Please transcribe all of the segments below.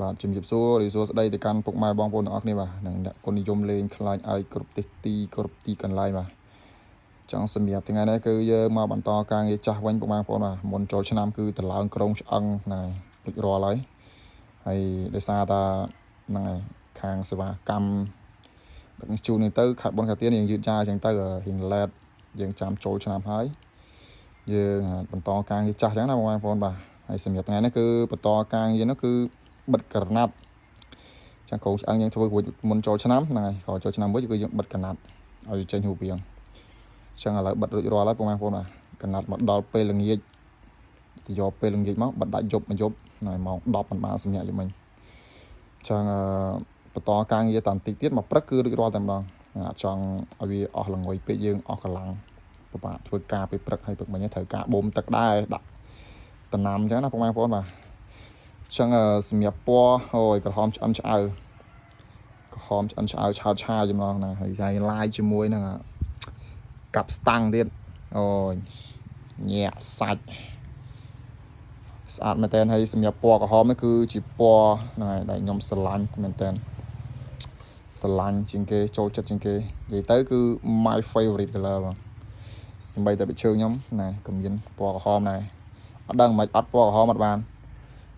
បាទជំរាបសួរឬសួស្តីទៅកាន់ពុកម៉ែបងប្អូនទាំងអស់គ្នាបាទនិងអ្នកគុណនិយមលេងខ្លាញ់ឲ្យគ្រប់ទិសទីគ្រប់ទីកន្លែងបាទចង់សម្រាប់ថ្ងៃនេះគឺយើងមកបន្តការងារចាស់វិញពុកម៉ែបងប្អូនបាទមុនចូលឆ្នាំគឺតឡើងក្រុងឆ្អឹងហ្នឹងហើយរួចរាល់ហើយហើយដោយសារតាហ្នឹងហើយខាងសេវាកម្មដឹកជញ្ជូននេះទៅខេត្តបុនកាទៀនរៀងយឺតយ៉ាវអញ្ចឹងទៅរៀងឡែតយើងចាំចូលឆ្នាំហើយយើងបន្តការងារចាស់អញ្ចឹងណាបងប្អូនបាទហើយសម្រាប់ថ្ងៃនេះគឺបន្តការងារនោះគឺបិទក្រណាត់ ចាំកោឆ្អឹងយើងធ្វើរួចមុនចូលឆ្នាំហ្នឹងហើយក្រោយចូលឆ្នាំមួយគឺយើងបិទកណាត់ឲ្យចេញរូបរាងអញ្ចឹងឥឡូវបិទរួចរាល់ហើយបងប្អូនបាទកណាត់មកដល់ពេលល្ងាចទៅយកពេលល្ងាចមកបិទដាច់យប់មកយប់ហ្នឹងហើយម៉ោង10មិនបានសម្រាប់យប់មិញអញ្ចឹងអឺបន្តការងារតាន់តិចទៀតមកព្រឹកគឺរួចរាល់តែម្ដងអត់ចង់ឲ្យវាអស់ល្ងុយពេកយើងអស់កម្លាំងពិបាកធ្វើការពេលព្រឹកហើយព្រឹកមិញត្រូវការបូមទឹកដែរដាក់តំណាំអញ្ចឹងណាបងប្អូនបាទអញ្ចឹងសម្រាប់ពណ៌អូយក្រហមឆ្អិនឆ្អៅ ក្រហមឆ្អិនឆ្អៅឆោតឆាយហ្មងណាហើយហើយឡាយជាមួយនឹងកាប់ស្តាំងទៀតអូយញាក់សាច់ស្អាតមែនតើហើយសម្រាប់ពណ៌ក្រហមនេះគឺជាពណ៌ហ្នឹងហើយដែលខ្ញុំស្រឡាញ់មែនតើស្រឡាញ់ជាងគេចូលចិត្តជាងគេនិយាយទៅគឺ my favorite color បងសម្បីតែបិជើងខ្ញុំណាក៏មានពណ៌ក្រហមដែរអត់ដឹងមិនអត់ពណ៌ក្រហមអត់បាន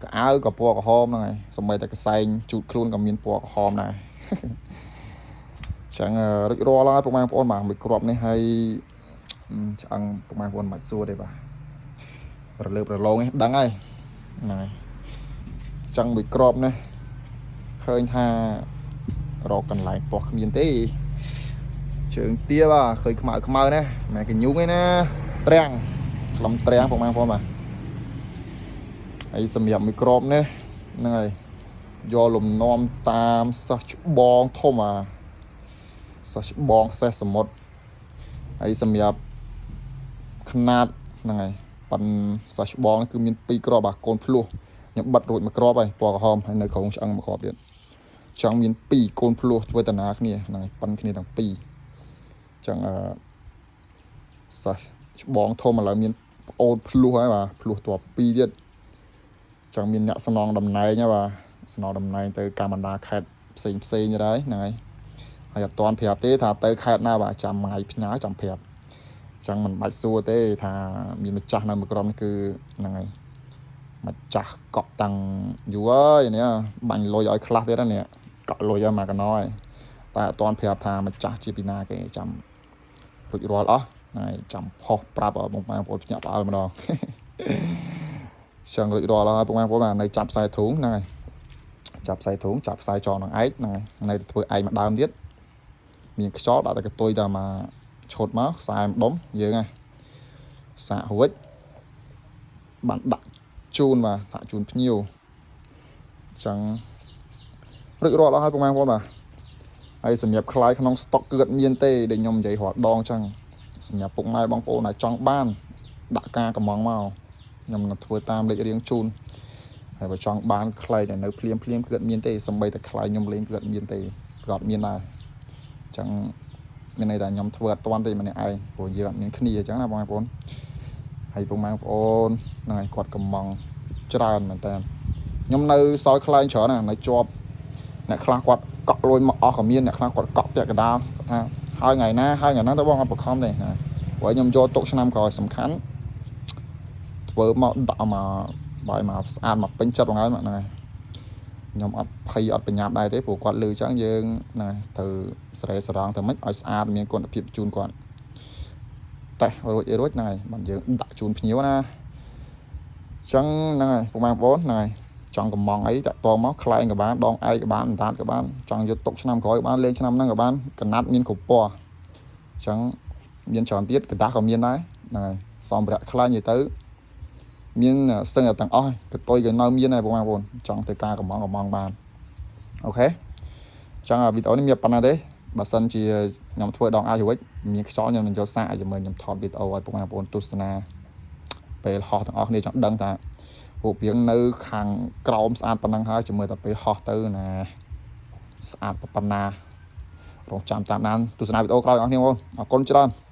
កៅអៅក៏ពណ៌ក្រហមហ្នឹងហើយសម្បីតែកសែងជូតខ្លួនក៏មានពណ៌ក្រហមដែរ ចឹងរួចរាល់ហើយពុកម៉ែបងប្អូនបាទមួយគ្រាប់នេះហើយឆ្អឹងពុកម៉ែបងប្អូនមិនបាច់សួរទេបាទរលើបរលោងនេះដឹងហើយហ្នឹងហើយចឹងមួយគ្រាប់នេះឃើញថារកកន្លែងពោះគ្មានទេជើងទាបាទឃើញខ្មៅខ្មៅណាមិនមែនកញូងទេណាត្រាំងខ្លំត្រាំងពុកម៉ែបងប្អូនបាទហើយសម្រាប់មួយគ្រាប់នេះហ្នឹងហើយយកលំនាំតាមសិស្សច្បងធំអា សិស្សច្បងសេះសមុទ្រហើយសម្រាប់ຂណាតហ្នឹងហើយប៉ិនសិស្សច្បងគឺមាន2គ្រាប់អាកូនភ្លោះខ្ញុំបិទរួចមួយគ្រាប់ហើយពណ៌ក្រហមហើយនៅក្រុងឆ្អឹងមួយគ្រាប់ទៀតចង់មាន2កូនភ្លោះធ្វើតាណាគ្នាហ្នឹងហើយប៉ិនគ្នាទាំងពីរចឹងអឺសិស្សច្បងធំឥឡូវមានប្អូនភ្លោះហើយបាទភ្លោះត2ទៀតចង់មានអ្នកស្នងតំណែងហើយបាទស្នងតំណែងទៅកម្មបណ្ដាខេត្តផ្សេងផ្សេងៗដែរហ្នឹងហើយ ហើយអត់ទាន់ប្រាប់ទេថាទៅខេត្តណាបាទចាំថ្ងៃផ្ញើចាំប្រាប់អញ្ចឹងមិនបាច់សួរទេថាមានម្ចាស់នៅមួយក្រុមនេះគឺហ្នឹងហើយម្ចាស់កក់តាំងយូរហើយនេះបាញ់លុយឲ្យខ្លះទៀតណានេះកក់លុយឲ្យមកកណោហើយតែអត់ទាន់ប្រាប់ថាម្ចាស់ជាពីណាគេចាំរួចរាល់អស់ហ្នឹងហើយចាំផុសប្រាប់ឲ្យបងប្អូនភ្ញាក់ផ្អើលម្ដង ចឹងរួចរាល់ហើយបងប្អូនបាទនៅចាប់ខ្សែធុងហ្នឹងហើយចាប់ខ្សែធុងចាប់ខ្សែចងនឹងឯកហ្នឹងហើយនៅតែធ្វើឯកម្ដើមទៀត មានខ្យល់ដាក់តែកតុយតែមកឈុតមកខ្សែម្ដុំយើងហ่ะសាករួចបានដាក់ជូនបាទដាក់ជូនភ្ញៀវអញ្ចឹងរួចរាល់អស់ហើយពុកម៉ែបងប្អូនបាទហើយសម្រាប់ខ្លាយក្នុងស្តុកគឺអត់មានទេដែលខ្ញុំនិយាយរាល់ដងអញ្ចឹងសម្រាប់ពុកម៉ែបងប្អូនដែលចង់បានដាក់ការកំងមកខ្ញុំនឹងធ្វើតាមលេខរៀងជូនហើយបើចង់បានខ្លែងដែលនៅភ្លាមភ្លាមគឺអត់មានទេសំបីតែខ្លែងខ្ញុំលេងគឺអត់មានទេគឺអត់មានដែរ អញ្ចឹងមានន័យថាខ្ញុំធ្វើអត់ទាន់ទេម្នាក់ឯងព្រោះយើងអត់មានគ្នាអញ្ចឹងណាបងប្អូនហើយពុកម៉ែបងប្អូនហ្នឹងហើយគាត់កំងច្រើនមែនតើខ្ញុំនៅសល់ខ្លែងច្រើនណាស់នៅជាប់អ្នកខ្លះគាត់កក់លុយមកអស់ក៏មានអ្នកខ្លះគាត់កក់ពាក់កណ្ដាលគាត់ថាហើយថ្ងៃណាហើយថ្ងៃណាទៅបងអត់បខំទេណាព្រោះខ្ញុំយកទុកឆ្នាំក្រោយសំខាន់ធ្វើមកដាក់មកបាយមកស្អាតមកពេញចិត្តបងហើយហ្នឹងហើយ ខ្ញុំអត់ភ័យអត់បញ្ញាប់ដែរទេព្រោះគាត់លឺចឹងយើងណាត្រូវសេរីសរងទៅម៉េចឲ្យស្អាតមានគុណភាពជូនគាត់តេស្តរួចអីរួចហ្នឹងហើយបានយើងដាក់ជូនភ្ញៀវណាចឹងហ្នឹងហើយពុកម៉ែបងប្អូនហ្នឹងហើយចង់កំងអីតាក់តងមកខ្លែងក៏បានដងឯកក៏បានអណ្ដាតក៏បានចង់យកទុកឆ្នាំក្រោយក៏បានលេងឆ្នាំហ្នឹងក៏បានកណាត់មានគ្រប់ពណ៌ចឹងមានច្រើនទៀតកដាស់ក៏មានដែរហ្នឹងហើយសម្ភារៈខ្លែងនិយាយទៅ មានសឹងតែទាំងអស់កតុយក៏នៅមានដែរបងប្អូនចង់ទៅការកំងកំងបានអូខេចឹងវីដេអូនេះមានប៉ុណ្ណាទេបើសិនជាខ្ញុំធ្វើដងអាចរួចមានខ្យល់ខ្ញុំនឹងយកសាកឲ្យមើលខ្ញុំថតវីដេអូឲ្យបងប្អូនទស្សនាពេលហោះទាំងអស់គ្នាចង់ដឹងថារូបរាងនៅខាងក្រោមស្អាតប៉ុណ្ណឹងហើយជាមួយតែពេលហោះទៅណាស្អាតប៉ុណ្ណារងចាំតាមដានទស្សនាវីដេអូក្រោយបងប្អូនអរគុណច្រើន។